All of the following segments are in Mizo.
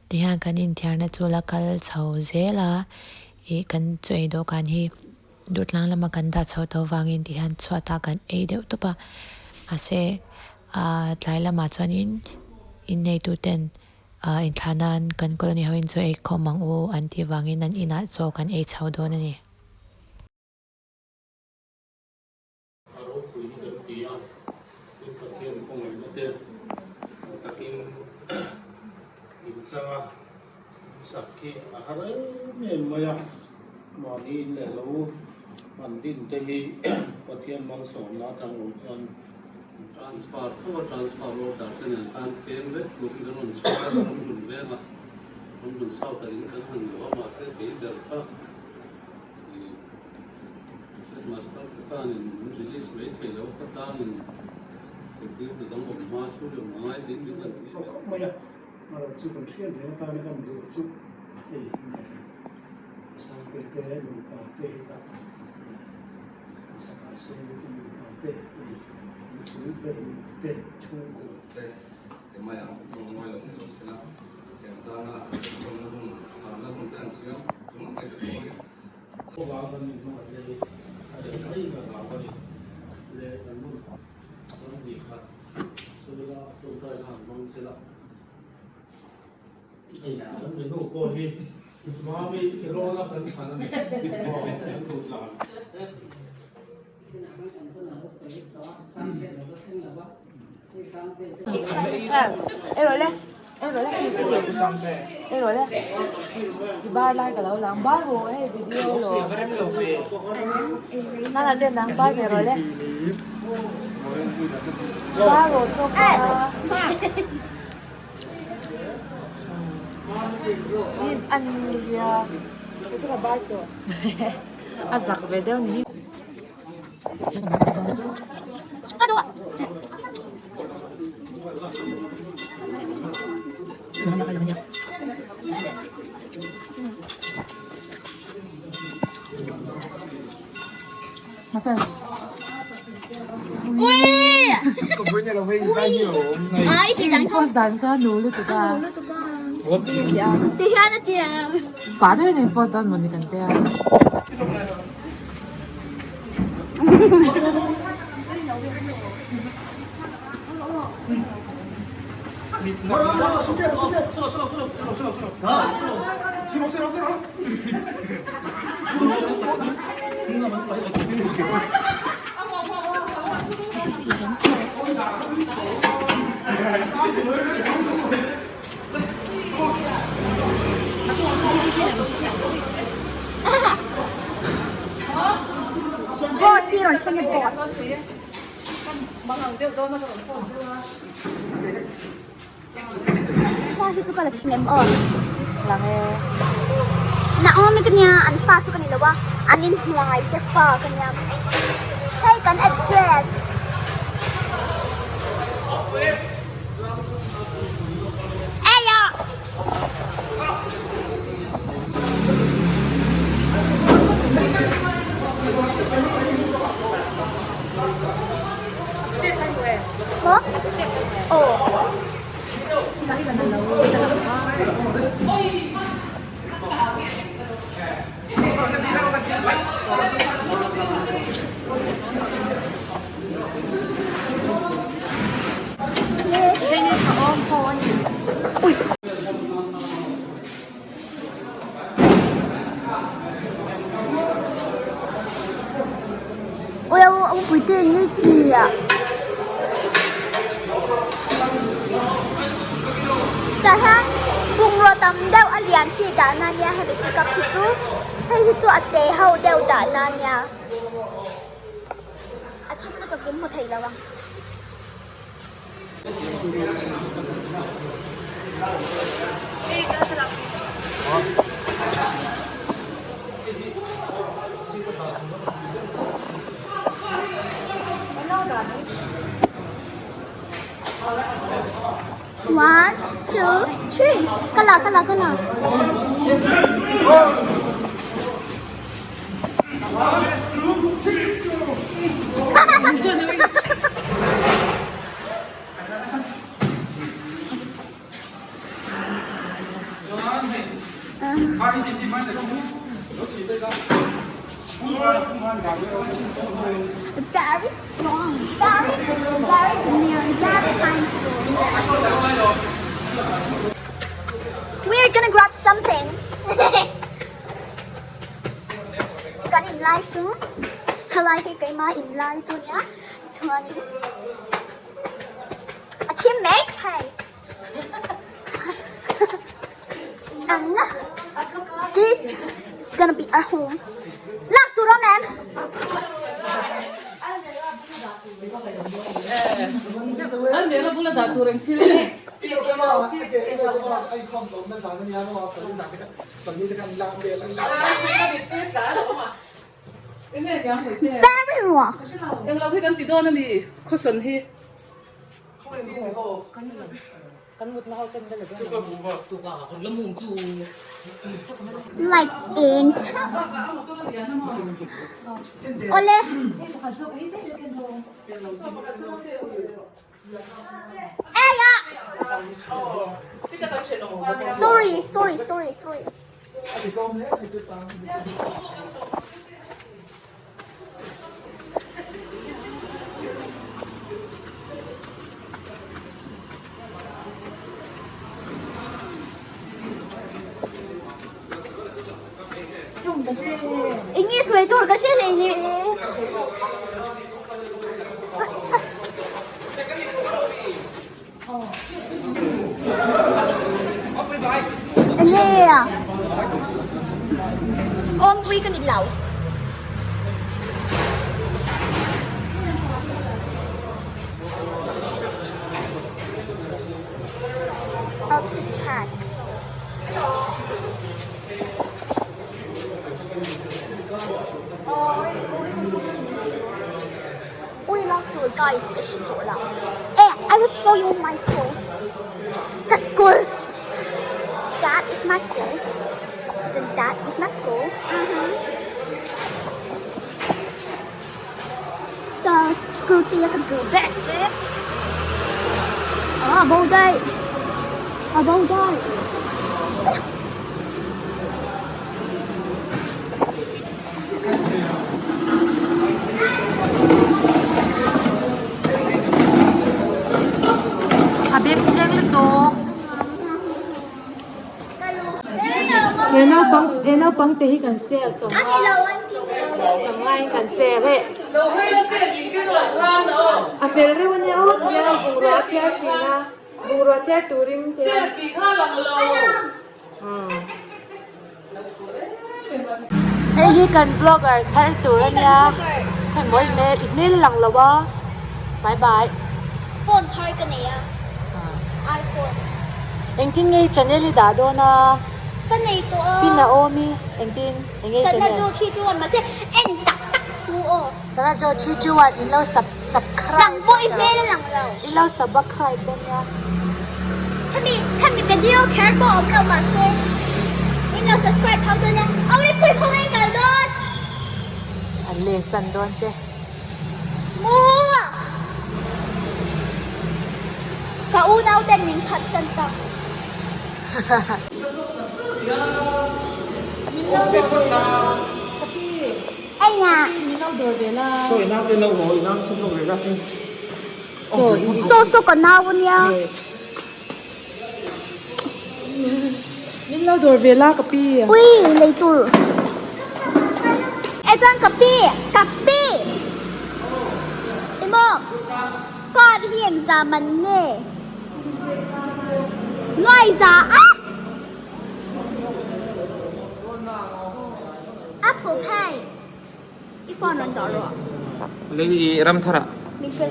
Tihian kan inthiarna chu la kal chho zel a, ih kan chaw ei dawhkan hi Duhtlang lama kan dah chho tawh vangin tihian chhuatah kan ei deuh tawp a, mahse ah tlai lamah chuanin inneituten ah inthlah nan kan colony hoin chaw ei khawm ang u an tih vangin an inah chaw kan ei chho dawn a ni. A ropui hi kan ti a, tin Pathian khawngaihna te ang takin inchang a, sak hi a har em em mai a, mahni in leh lo han din te hi Pathian malsawmna atang lo chuan Transfer tho a, transfer order te nen khan peng vek turin kan rawn chhuak a, ram hun vengah ram hun south ah in kan han luh a, mahse kei ber kha ih Headmaster te khanin min release mai thei lo, khawtlangin zirtirtu dang awm hma chu lem a ngai tiin min han ti Khawp khawp mai a, amaherawh chu kan hriat reng atana kan duh chu hei nge Sangte te nupa te hetah chhakah Seni te nupa te hei nupui ber te chhungkaw te ti mai ang ngawi lo ni lo sela tiang tana chawlhna hun harhna hun te an siam ringawt mai te pawh hi Ei rawh le ei rawh le ei rawh le i bar lai ka lo lang bar rawh hei video lo nana ten nang bar ve rawh le bar rawh chawk a min an zia kei chu ka bar tawh a zak ve deuh ni. Post dan kha nu lutuk a pa deuhin in post dawn mawni kan tia. Naomi ka nia an fa chu ka ni lo a an inhnuai te fa ka nia hei kan address. Ui ông pui tiền như gì ạ? Tah hian bungraw tam deuh a lian chi dahna ania hemi pickup hi chu hei hi chu a te ho deuh dahna ania a thim lutuk in hmu thei lo ang. One, two, three. Ka la, ka la, ka la. Very strong, very, very near, very mindful. We're gonna grab something. Kan in lai chu helai hi keimah in lai chu nia chuanin a thim mai thei and this is gonna be our home lak tur awm em? Very ruak. Light eng theuh. Awle. Ei ah. Sorry, sorry, sorry, sorry. Eng nge sawi tur ka hre hlei hle. Eng nge a? Awmpui ka ni lo. Outfit check. Ui lak tur guys ka hre tawh lo. Eh I will show you my school. Ka school. That is my school. Then that is my school. Mhm. So school chu ka duh ber che. A bo daih. A bo daih. A beng cheng lutuk. He naupang he naupang te hi kan sel sawmnga sawmnga in kan sel hei a fel reuh ania aw tihian bungrua a chhiar thin a bungrua chhiar turin tihian Hei hi kan vlogger thar tur a nia hei mawi hmel i hmel a lang lo a bye bye phone thar ka nei a iphone engtin nge i channel i dah dawn a ka nei tawh a pin a awm i engtin eng nge i channel sana jo thi chu one mahse en tak tak su aw sana jo thi chu one in lo sub subscribe nang pawh i hmel a lang lo i lo subscribe dawn nia hemi hemi video kher pawh awm lo mahse in lo subscribe tho dawn nia aw ri pui khaw nge kal dawn an len san dawn che maw ka unau ten min phat san ta min lo dawr ve la ka pi Saw saw ka nau ania. Min lo dawr ve la ka pi. Ui lei tur. E chuan ka pi ka pi. Emaw car hi engzah man nge? Nuai za a. Apple Pay i phone rawn dawh rawh. Lei i ram thar ah. Min pe.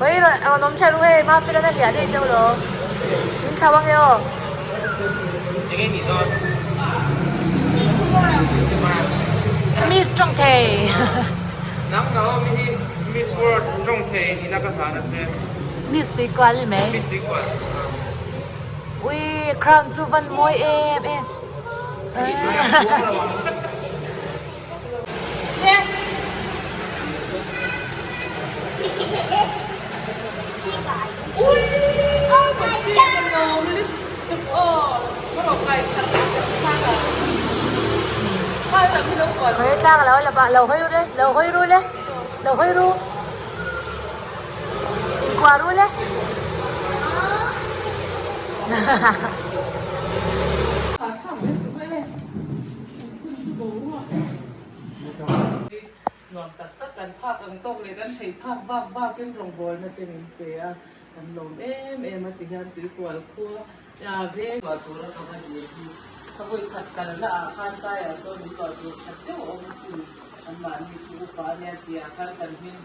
Hei rawn awm tha ru hei mafela na hliah daih deuh lo. Min thlau ange aw. Enge nih dawn? Miss World. Miss Tawngthei. Nang Naomi hi Miss World Tawngthei nihna ka hlan a che. Miss Tuikual ni mai. Miss Tuikual. Ui crown chu van mawi em em. Lo hawi ru le lo hawi ru le lo hawi ru inkuah ru le. Nuam tak tak kan phak ang tawk leh kan thei phak bak bakin rawngbawlna te min pe a, kan lawm em em a ti hian tuikual khua veng luah tura ka va dil hi ka vawikhat kalna ah khan kaiah sawn in luah tur that deuh a awm asin, anmahni chu upa ania tih ah khan kan hming.